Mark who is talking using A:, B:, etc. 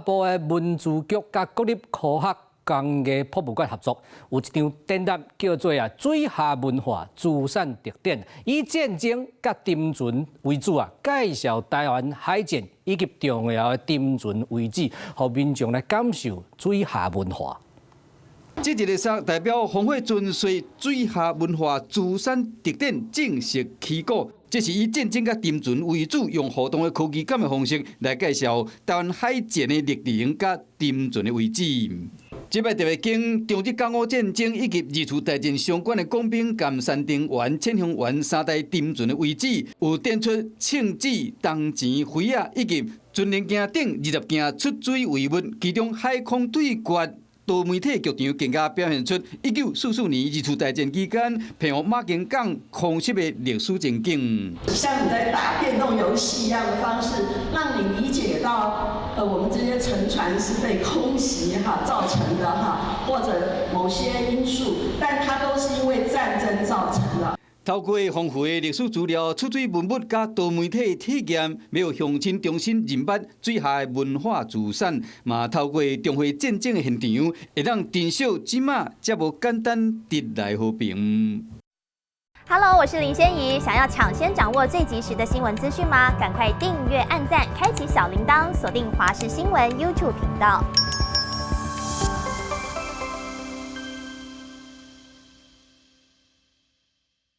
A: 部的文資局佮國立科學工藝博物館合作，有一場展覽叫做啊水下文化資產特展，以戰爭佮沉船為主啊，介紹台灣海戰以及重要的沉船位置，予民眾來感受水下文化。
B: 這一个說代表烽火船水水下文化資產特展正式起鼓。這是以戰爭佮沉船為主，用互動的科技感的方式來介紹台灣海戰的歷程佮沉船的位置。這擺特別經中日甲午戰爭以及二次大戰相關的廣兵佮三重丸、淺香丸三代沉船的位置，有展出銃子、銅錢、飛仔以及船輪鏡等20件出水遺物，其中海空對決多媒體劇場更加表現出1944年二次大戰期間澎湖馬公港空襲的歷史情景。
C: 像你在打電動遊戲一樣的方式，讓你理解到，我們這些沉船是被空襲哈造成的哈，或者某些因素，但它都是因為戰爭造成的。
B: 透過豐富的歷史資料、出水文物佮多媒體體驗，欲鄉親重新認捌水下的文化資產，嘛透過重繪戰爭的現場，會當珍惜這馬遮無簡單得來和平。
D: Hello，我是林仙怡，想要搶先掌握最及時的新聞資訊嗎？趕快訂閱、按讚、開啟小鈴鐺，鎖定華視新聞 YouTube 頻道。